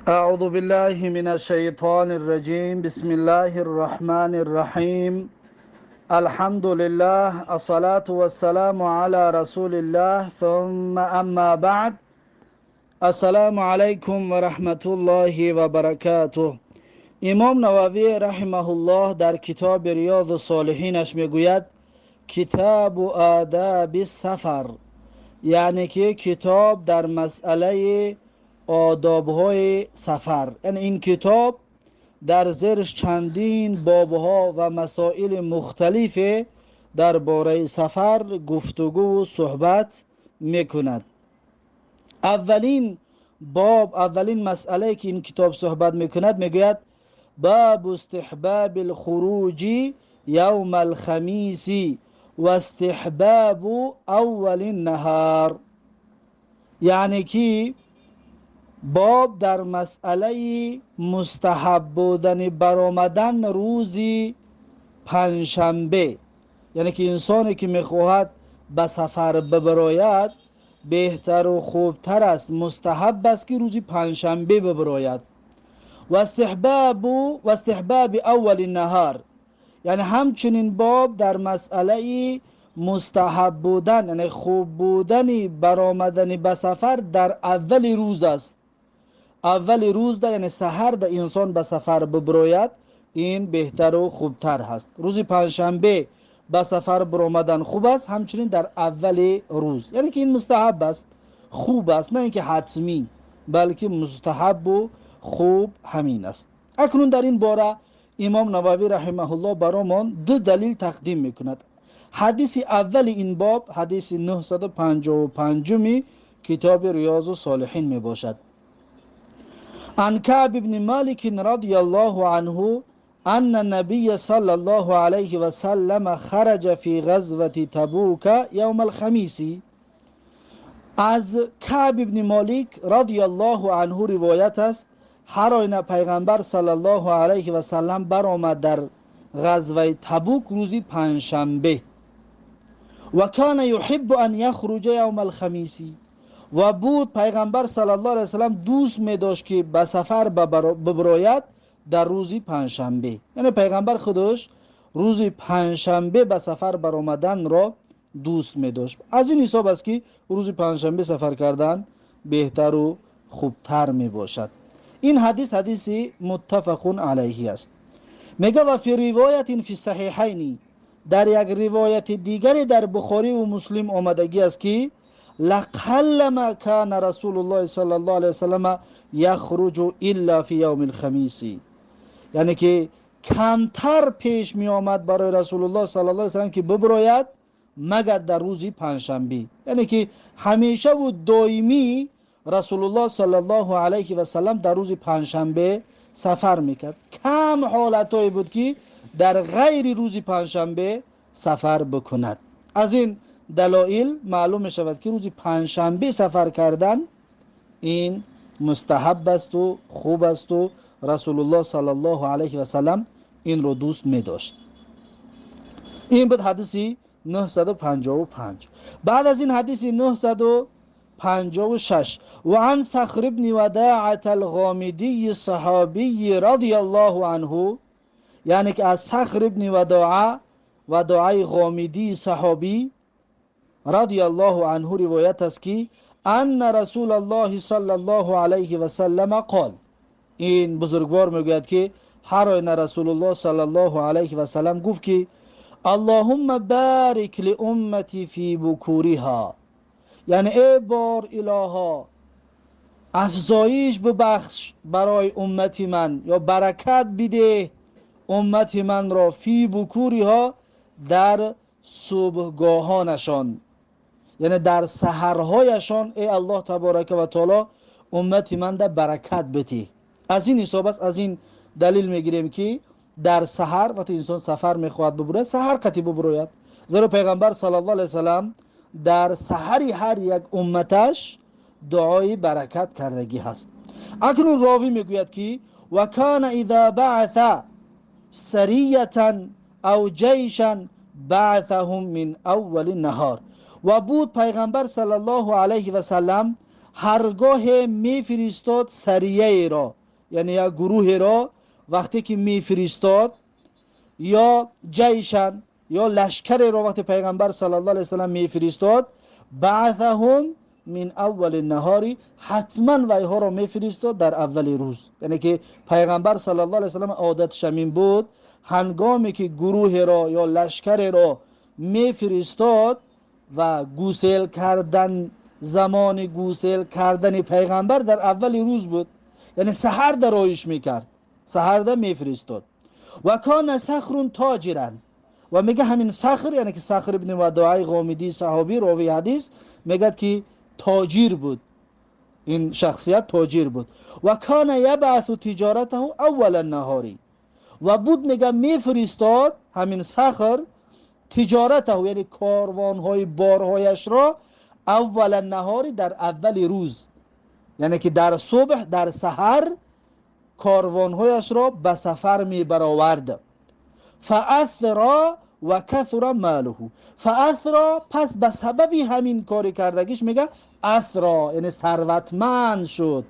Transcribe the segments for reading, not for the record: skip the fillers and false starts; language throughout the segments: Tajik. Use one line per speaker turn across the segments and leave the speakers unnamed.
أعوذ بالله من الشيطان الرجيم. بسم الله الرحمن الرحيم. الحمد لله، الصلاة والسلام على رسول الله، ثم أما بعد. السلام عليكم ورحمة الله وبركاته. امام نووی رحمه الله در کتاب ریاض الصالحینش میگوید کتاب آداب السفر، یعنی که کتاب در مسئله آداب‌های سفر. یعنی این کتاب در زیرش چندین باب‌ها و مسائل مختلف درباره سفر گفتگو و صحبت میکند. اولین باب، اولین مسئله که این کتاب صحبت میکند، میگوید باب استحباب الخروج یوم الخمیس و استحباب اول النهار. یعنی که باب در مسئله مستحب بودن برآمدن روزی پنجشنبه، یعنی که انسانی که میخواهد به سفر ببراید بهتر و خوبتر است، مستحب است که روزی پنجشنبه ببراید. و استحباب اول النهار، یعنی همچنین باب در مسئله مستحب بودن، یعنی خوب بودن برآمدن به سفر در اول روز است. اول روز ده، یعنی سحر ده انسان به سفر ببراید، این بهتر و خوبتر هست. روز پنجشنبه به سفر برآمدن خوب است، همچنین در اول روز، یعنی که این مستحب است، خوب است، نه اینکه حتمی، بلکه مستحب و خوب همین است. اکنون در این باره امام نووی رحمه الله برامان دو دلیل تقدیم میکند. حدیث اول این باب حدیث 955 کتاب ریاض الصالحین می باشد. عن كعب بن مالك رضي الله عنه أن النبي صلى الله عليه وسلم خرج في غزوة تبوك يوم الخميس. از کعب بن مالک رضی الله عنه روایت است هر آینه پیغمبر صلی الله علیه و سلم برآمد در غزوه تبوک روزی پنجشنبه. و کان یحب ان یخرج یوم الخمیس، و بود پیغمبر صلی الله علیه و سلم دوست می داشت که به سفر ببراید در روزی پنجشنبه. یعنی پیغمبر خودش روزی پنجشنبه به سفر برآمدن را دوست می داشت. از این حساب است که روزی پنجشنبه سفر کردن بهتر و خوبتر می باشد. این حدیث حدیثی متفق علیه است. میگه و فی روایت فی الصحیحین، در یک روایت دیگری در بخاری و مسلم آمدگی است که لقلما کان رسول الله صلی الله علیه وسلم یخرج الا فی یوم الخمیس، یعنی که کمتر پیش می آمد برای رسول الله صلی الله علیه وسلم که ببراید مگر در روزی پنجشنبه. یعنی که همیشه و دائمی رسول الله صلی الله علیه و سلم در روز پنجشنبه سفر میکرد. کم حالتهایی بود که در غیر روز پنجشنبه سفر بکند. از این دلایل معلوم می شود که روز پنجشنبه سفر کردن این مستحب است و خوب است و رسول الله صلی الله علیه و سلم این رو دوست می داشت. این بود حدیثی 955. بعد از این حدیث 956 و عن صخر بن وداعة الغامدی الصحابی رضی الله عنه، یعنی که از صخر بن وداعة، وداعة غامدی صحابی رضی الله عنه روایت است که ان رسول الله صلی الله علیه و سلم قال، این بزرگوار میگوید که هر آینه رسول الله صلی الله علیه و سلم گفت که اللهم بارک لامتی فی بکورها، یعنی ای بار الها افزایش ببخش برای امت من یا برکت بده امت من را فی بکورها، در صبحگاهانشان، یعنی در سحرهایشان، ای الله تبارک و تعالی امت من در برکت بده. از این حساب است، از این دلیل میگیریم که در سحر وقتی انسان سفر میخواهد ببرد سحر قطعی ببرد، زیرا پیغمبر صلی الله علیه وسلم در سحر هر یک امتش دعای برکت کردگی هست. اکنون راوی میگوید که و کان اذا بعث سریة او جیشا بعثهم من اول النهار، و بود پیغمبر صلی الله علیه و سلم ҳаргоҳе мефиристод сарияеро, яъне як гурӯҳеро вақте ки мефиристод, ё ҷайшан ё лашкареро вақте пайғамбар саллаллоҳу алайҳи васаллам мефиристод, баъثаҳум мин аввали наҳори, ҳатман вайҳоро мефиристод дар аввали рӯз. Яъне ки пайғамбар саллаллоҳу алайҳи васаллам одаташ ҳамин буд, ҳангоме ки гурӯҳеро ё лашкареро мефиристод ва гусел кардан, замони гусел кардани пайғамбар дар аввали рӯз буд, яъне саҳар дароиш мекард, саҳарда мефиристод. Ва кана сахрун тоҷиран, ва мега ҳамин Сахр, яъне ки Сахр ибни Вадоаи Ғомидӣ саҳобӣ ровии ҳадис, мегӯяд ки тоҷир буд, ин шахсият тоҷир буд. Ва кана ябъасу тиҷоратаҳу аввала наҳори, ва буд мега мефиристод ҳамин Сахр тиҷоратаҳу, яъне корвонҳои борҳояшро аввала наҳори, дар аввали рӯз, яъне ки дар субҳ, дар саҳар корвонҳояшро ба сафар мебаровард. Фаасра ва касура малуҳу, фаасра, пас ба сабаби ҳамин кори кардагиш мега асро, яъне сарватманд шуд.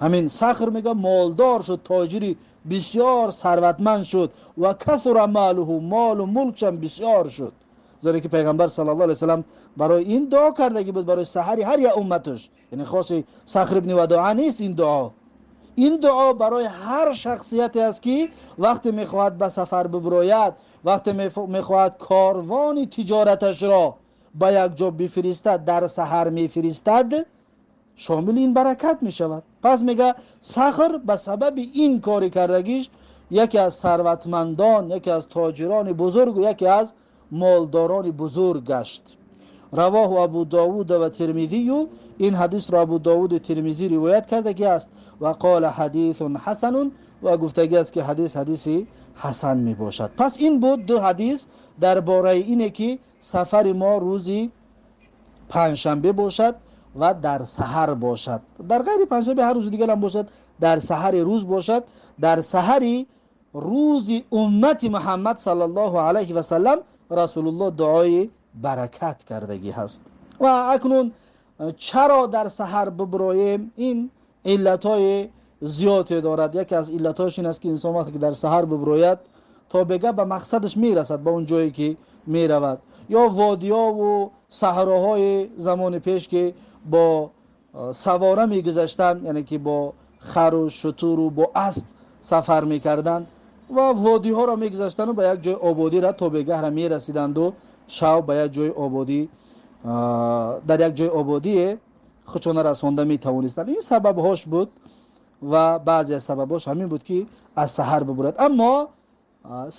Ҳамин Сахр мега молдор шуд, тоҷири бисёр сарватманд шуд. Ва касура малуҳу, молу мулкшам бисёр шуд. Зеро ки пайғамбар саллаллоҳу алайҳи васаллам барои ин дуо кардагӣ буд, барои саҳари ҳар як умматаш, яъне хоси Сахр ибни Вадоа нест ин дуо. Ин дуо барои ҳар шахсияте аст ки вақте мехоҳад ба сафар бибирояд, вақте мехоҳад корвони тиҷораташро ба як ҷо бифиристад, дар саҳар мефиристад, шомили ин баракат мешавад. Пас мега Сахр ба сабаби ин кори кардагиш яке аз сарватмандон, яке аз тоҷирони бузург ва яке аз молдорони бузург гашт. Равоҳу Абу Довуд ва Тирмизию, ин ҳадисро Абу Довуди Тирмизӣ ривоят кардагӣ аст. Ва қола ҳадисун ҳасанун, ва гуфтагӣ аст ки ҳадис ҳадиси ҳасан мебошад. Пас ин буд ду ҳадис дар бораи ине ки сафари мо рӯзи панҷшанбе бошад ва дар саҳар бошад. Дар ғайри панҷшанбе ҳар рӯзи дигар ҳам бошад, дар саҳари рӯз бошад, дар саҳари рӯзи уммати Муҳаммад саллаллоҳу алайҳи васаллам Расулуллоҳ дуои баракат кардагӣ ҳаст. Ва акнун чаро дар саҳар бибироем? Ин иллатҳои зиёде дорад. Яке аз иллатҳояш ин аст ки инсон вақте ки дар саҳар бибирояд, то бега ба мақсадаш мерасад, ба он ҷое ки меравад. Ё водиёву саҳроҳои замони пеш ки бо савора мегузаштанд, яъне ки бо хару шутуру бо асп сафар мекарданд ва водиҳоро мегузаштанду ба як ҷои ободиро то бегаҳра мерасиданду шав ба як ҷои ободӣ, дар як ҷои ободие худшона расонда метавонистанд. Ин сабабҳош буд ва баъзе аз сабабҳош ҳамин буд ки аз саҳар бибурад. Аммо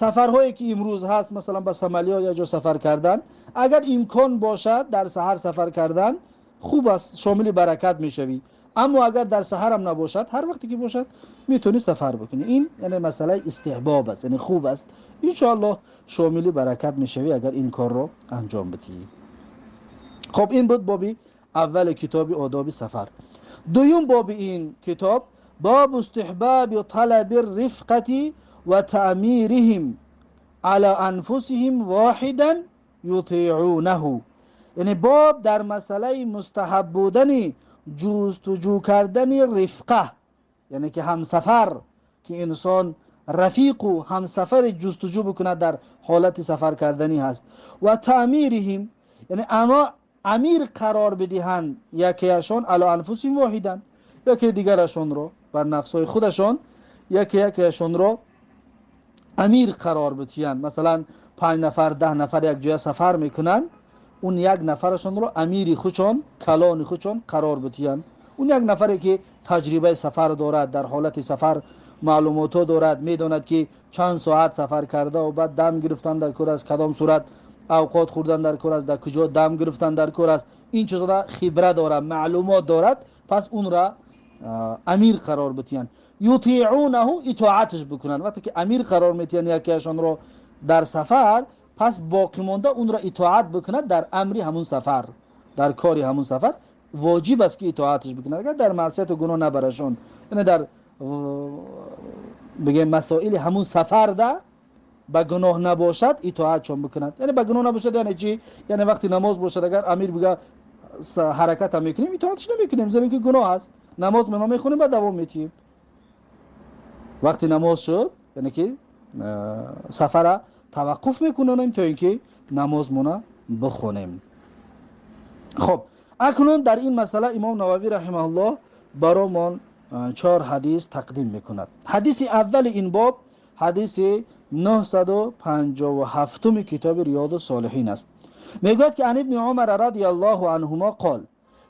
сафарҳое ки имрӯз ҳаст, масалан ба Сомалиё як ҷо сафар кардан, агар имкон бошад дар саҳар сафар кардан хуб аст, шомили баракат мешавӣ. Аммо агар дар саҳарам набошад, ҳар вақте ки бошад метавонӣ сафар бикунӣ. Ин яъне масъалаи истиҳбоб аст, яъне хуб аст, иншоаллоҳ шомили баракат мешавӣ агар ин корро анҷом бидиҳӣ. Хоб, ин буд боби аввали китоби одоби сафар. Дуюм боби ин китоб бобу истиҳбоби талаби рифқати ва таъмириҳим ала анфусиҳим воҳидан ютиъунаҳу, яъне боб дар масъалаи мустаҳаб будани ҷустуҷӯ кардани рифқа, яъне ки ҳамсафар, ки инсон рафиқу ҳамсафари ҷустуҷӯ бикунад дар ҳолати сафар карданӣ ҳаст. Ва таъмириҳим, яъне амо амир қарор бидиҳанд якеашон ало анфусиҳим воҳидан, яке дигарашонро бар нафсҳои худашон яке якеашонро амир қарор бидиҳанд. Масалан 5 нафар, 10 нафар як ҷоя сафар мекунанд, он як нафарашонро амири худшон, калони худшон қарор бидиҳанд. Он як нафаре ки таҷрибаи сафар дорад, дар ҳолати сафар маълумотҳо дорад, медонад ки чанд соат сафар карда ва баъд дам гирифтан дар кор аст, кадом сурат авқот хӯрдан дар кор аст, дар куҷо дам гирифтан дар кор аст, ин чизро хибра дорад, маълумот дорад, пас онро амир қарор бидиҳанд. Ютиъунаҳу, итоаташ бикунанд. Вақте ки амир қарор медиҳанд якеашонро дар сафар, пас боқӣ монда онро итоат бикунад дар амри ҳамун сафар, дар кори ҳамун сафар воҷиб аст ки итоаташ бикунад, агар дар маъсияту гуноҳ набарашон, яъне дар бигем масоили ҳамун сафарда ба гуноҳ набошад, итоатшон бикунад. Яъне ба гуноҳ набошад яъне чӣ? Яъне вақти намоз бошад, агар амир бига ҳараката мекунем, итоатш намекунем, зеро ки гуноҳ аст. Намоз мо мехонем ва давом метиҳем. Вақти намоз шуд, яъне ки сафара таваққуф мекунонем, то ин ки намозмона бихонем. Хоб, акнун дар ин масъала имом Нававӣ раҳимаҳуллоҳ баромон чор ҳадис тақдим мекунад. Ҳадиси аввали ин боб ҳадиси 957-уми китоби Риёду Солиҳин аст. Мегӯяд ки ан ибни Умар радиаллоҳу анҳумо қол,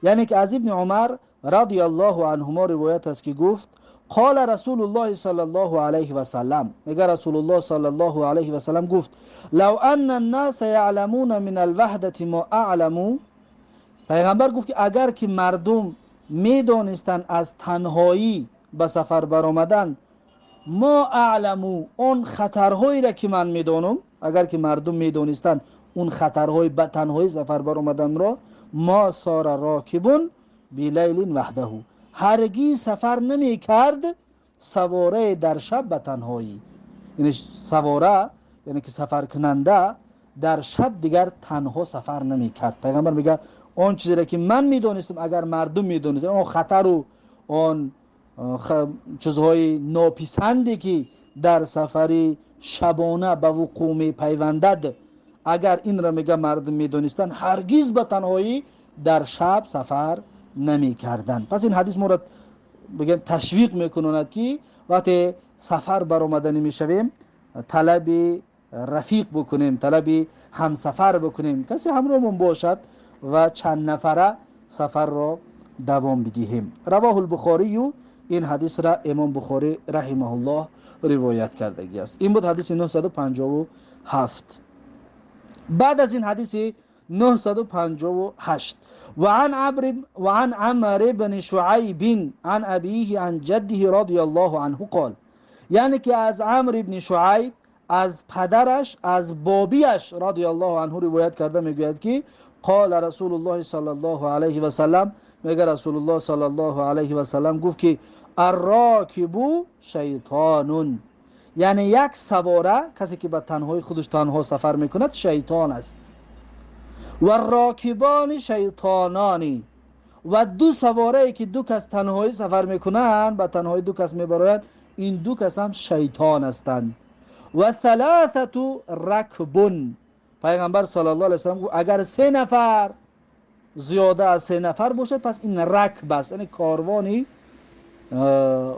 яъне ки аз ибни Умар радиаллоҳу анҳумо ривоят аст, ки гуфт: қола Расулуллоҳи саллаллоҳу алайҳи васаллам, мега Расулуллоҳ саллаллоҳу алайҳи васаллам гуфт: лав анна аннаса яъламуна мин алваҳдати мо аъламу. Пайғамбар гуфт ки агар ки мардум медонистанд аз танҳоӣ ба сафар баромадан, мо аъламу, он хатарҳоеро ки ман медонам, агар ки мардум медонистанд он хатарҳои ба танҳоӣ сафар баромаданро, мо сора рокибун билайлин ваҳдаҳу, ҳаргиз сафар намекард саворае дар шаб ба танҳоӣ. Яъне савора, яъне ки сафаркунанда дар шаб дигар танҳо сафар намекард. Пайғамбар мегӯяд, он чизеро ки ман медонистам, агар мардум медонистанд, он хатару он чизҳои нописанде ки дар сафари шабона ба вуқӯъ мепайвандад, агар инро, мега, мардум медонистанд, ҳаргиз ба танҳоӣ дар шаб сафар намекарданд. Пас ин ҳадис моро, бигем, ташвиқ мекунонад, ки вақте сафар баромаданӣ мешавем, талаби рафиқ бикунем, талаби ҳамсафар бикунем, касе ҳамроҳмон бошад ва чанд нафара сафарро давом бидиҳем. Равоҳу лбухорию, ин ҳадисра имом Бухорӣ раҳимаҳуллоҳ ривоят кардагӣ аст. Ин буд ҳадиси 957. Баъд аз ин ҳадиси 958: وعن عمرو بن شعيب عن أبيه عن جده رضي الله عنه قال، یعنی که از عمرو بن شعیب، از پدرش، از بابیش رضی الله عنه روایت کرده میگوید که قال رسول الله صلی الله علیه و سلم، میگه رسول الله صلی الله علیه و سلم گفت که الراکب شیطان، یعنی یک سواره، کسی که به تنهایی خودش تنها سفر میکند، شیطان است. و راکبان شیطانانی، و دو سواره که دو کس تنهایی سفر میکنند، به تنهایی دو کس میبرایند، این دو کس هم شیطان هستند. و ثلاثه رکب، پیغمبر صلی الله علیه وسلم گفت اگر سه نفر، زیاده از سه نفر باشد، پس این رکب است، یعنی کاروانی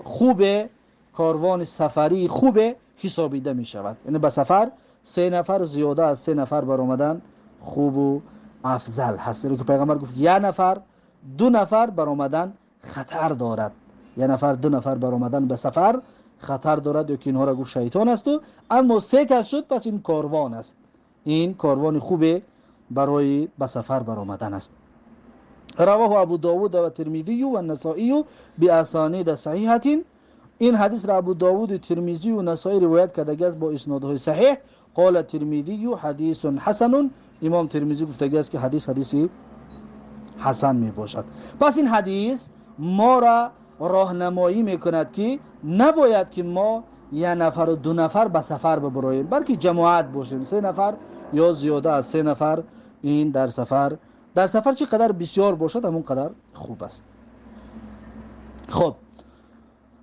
خوبه، کاروان سفری خوبه حسابیده می شود. یعنی به سفر سه نفر، زیاده از سه نفر برآمدن خوب و افضل هست. یعنی که پیغمبر گفت یه نفر، دو نفر برآمدن خطر دارد، یه نفر، دو نفر برآمدن به سفر خطر دارد، یا که اینها را گفت شیطان است. و اما سه کس شد، پس این کاروان است، این کاروان خوبه برای به سفر برآمدن است. رواه ابو داود و ترمذی و النسائی باسانید صحیحه. این حدیث را ابو داود، ترمذی و نسائی روایت کرده است با اسنادهای صحیح. قال ترمذی حدیث حسن، امام ترمذی گفته است که حدیث حدیثی حسن می باشد. پس این حدیث ما را راهنمایی میکند که نباید که ما یه نفر و دو نفر به سفر ببراییم، بلکه جماعت باشیم، سه نفر یا زیاده از سه نفر. این در سفر چقدر بسیار باشد، همون قدر خوب است. خب،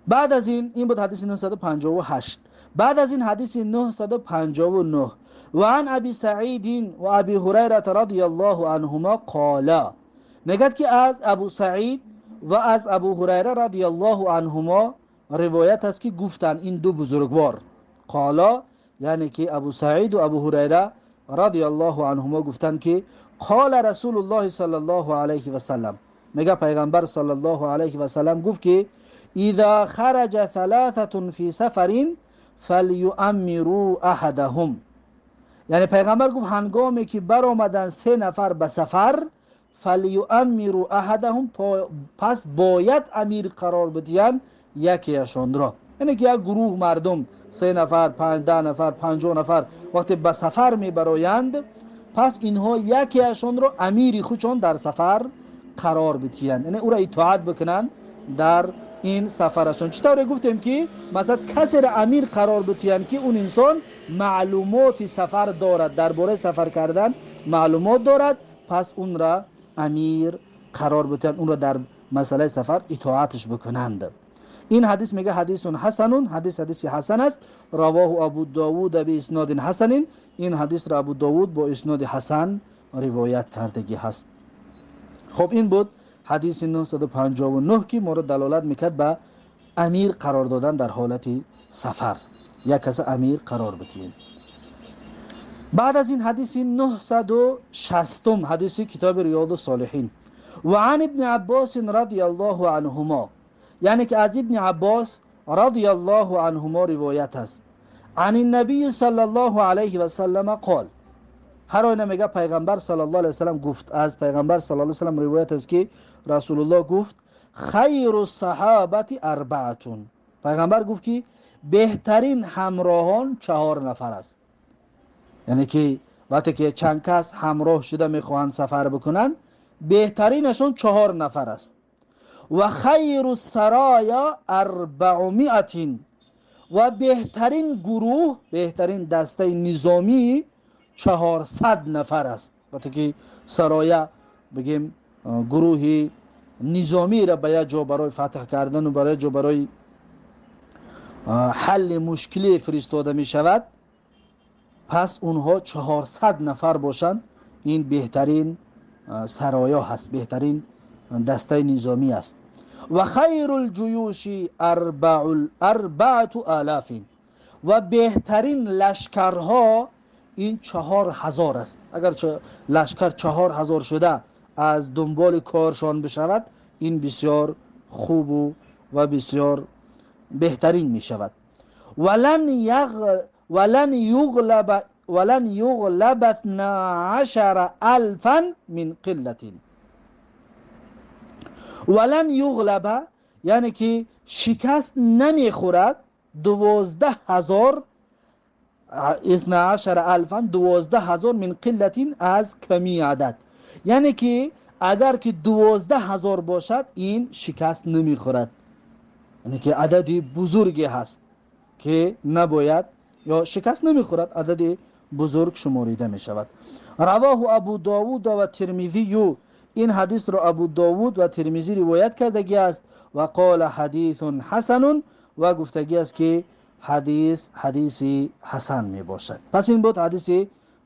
بعد از این، این بود حدیث 958. بعد از این حدیث 959: و عن ابی سعید و ابی هریره رضی الله عنهما قالا، میگد که از ابو سعید و از ابو هریره رضی الله عنهما روایت است که گفتند این دو بزرگوار. قالا یعنی که ابو سعید و ابو هریره رضی الله عنهما گفتند که قال رسول الله صلی الله علیه و سلم، میگه پیغمبر صلی الله علیه و سلم گفت که اذا خرج ثلاثه فی سفر فلیؤمروا احدهم. یعنی پیغمبر گفت هنگامی که برآمدن سه نفر به سفر، فلیؤمروا احدهم، پس باید امیر قرار بدهند یکیشان را. یعنی که یک گروه مردم، سه نفر، 5، 10 نفر، 50 نفر، وقتی به سفر میبرایند، پس اینها یکیشان را امیر خودشان در سفر قرار بدهند، یعنی او را اطاعت بکنند در این سفرشان. چطور گفتیم که مثلا کسی را امیر قرار بدهند که اون انسان معلومات سفر دارد، درباره سفر کردن معلومات دارد، پس اون را امیر قرار بدن، اون را در مسئله سفر اطاعتش بکنند. این حدیث میگه حدیث حسن، حدیث حدیث حسن است. رواه ابو داوود به اسناد حسن. این حدیث را ابو داوود با اسناد حسن روایت کردگی هست. خب این بود حدیث 959 که مورد دلالت میکرد به امیر قرار دادن در حالت سفر، یک کس امیر قرار بدیم. بعد از این حدیث 960 حدیث کتاب ریاض الصالحین. و عن ابن عباس رضی الله عنهما، یعنی که از ابن عباس رضی الله عنهما روایت است. عن النبی صلی الله علیه و سلم قال، هر آینه میگه پیغمبر صلی الله علیه و سلم گفت، از پیغمبر صلی الله علیه و سلم روایت است که رسول الله گفت خیر الصحابه اربعه. پیغمبر گفت که بهترین همراهان 4 نفر است. یعنی که وقتی که چند کس همراه شده میخواهند سفر بکنند، بهترینشون 4 نفر است. و خیر السرایا 400، و بهترین گروه، بهترین دسته نظامی 400 نفر است. وقتی که سرایا بگیم گروه نظامی را به یک جا برای فتح کردن و برای جا برای حل مشکلی فرستاده می شود، پس اونها 400 نفر باشند. این بهترین سرایا هست، بهترین دسته نظامی است. و خیر الجیوش 4000، و بهترین لشکرها این 4000 است. اگر لشکر 4000 شده از دنبال کارشان بشود، این بسیار خوب و بسیار بهترین می شود. ولن یغلب 12000 من قلة. ولن یغلب یعنی که شکست نمیخورد 12000، 12000، 12000 من قلة از کمی عدد. یعنی که اگر که 12000 باشد این شکست نمیخورد، یعنی که عدد بزرگی هست که نباید یا شکست نمیخورد، عدد بزرگ شماریده می شود. رواه ابو داوود و ترمذی، این حدیث را ابو داوود و ترمذی روایت کردگی است. و قال حدیث حسن، و گفتگی است که حدیث حدیث حسن می باشد. پس این بود حدیث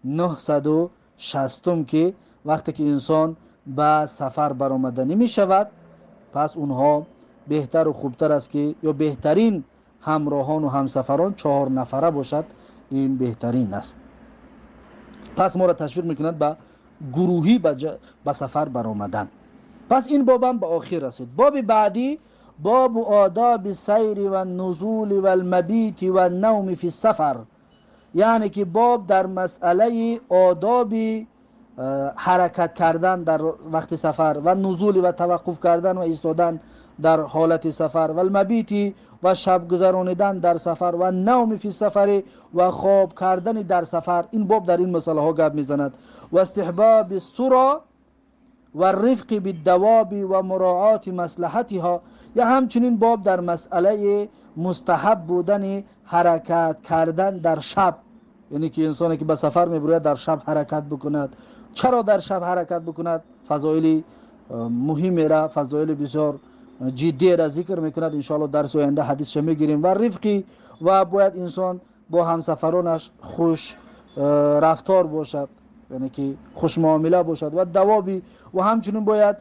960 که وقتی که انسان به سفر برآمدنی می شود، پس اونها بهتر و خوبتر است که یا بهترین همراهان و همسفران 4 نفره باشد، این بهترین است. پس ما را تشویق میکند به گروهی به سفر برآمدن. پس این بابم به آخر رسید. باب بعدی باب آداب السیر و النزول و المبیت و النوم فی السفر، یعنی که باب در مسئله آداب حرکت کردن در وقت سفر و نزول و توقف کردن و ایستادن در حالت سفر و المبیت و شب گذرانیدن در سفر و نوم فی السفر و خواب کردن در سفر. این باب در این مسئله ها گپ میزند. و استحباب السرا و الرفق بالدواب و مراعات مصلحتها، یا همچنین باب در مسئله مستحب بودن حرکت کردن در شب، یعنی که انسانی که به سفر میبرد در شب حرکت بکند. چرا در شب حرکت بکند؟ فضایل مهمی را، فضایل بسیار جدی را ذکر میکند. انشاءالله درس آینده حدیثش میگیریم. و رفقی، و باید انسان با همسفرانش خوش رفتار باشد، یعنی که خوش معامله باشد. و دوابی، و همچنین باید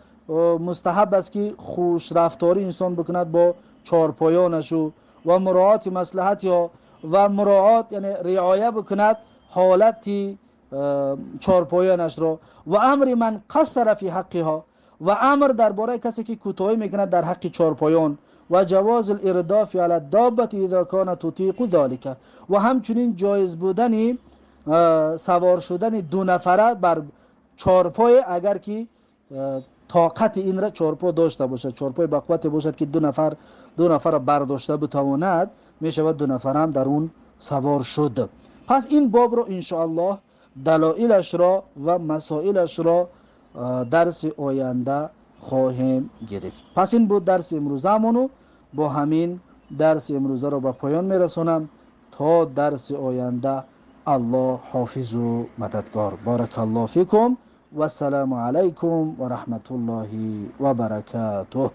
مستحب است که خوش رفتاری انسان بکند با چارپایانش و مراعات مصلحت ها و مراعات یعنی رعایه بکند حالت چارپایانش را. و امر من قصر فی حقها، و امر درباره کسی که کوتاهی میکند در حق چارپایان. و جواز الارداف علی الدابه اذا كانت تطیق ذلك، و همچنین جایز بودن سوار شدن 2 نفره بر چارپای اگر که طاقت این را چارپا داشته باشد، چارپای با قوت باشد که دو نفر برداشته بتواند، میشود 2 نفر هم در اون سوار شد. پس این باب را انشاءالله دلایلش را و مسائلش را درس آینده خواهیم گرفت. پس این بود درس امروزمون. با همین درس امروزه را به پایان میرسانم. تا درس آینده الله حافظ و مددگار. بارک الله فیکم Вассалому алайкум ва раҳматуллоҳи ва баракатуҳ.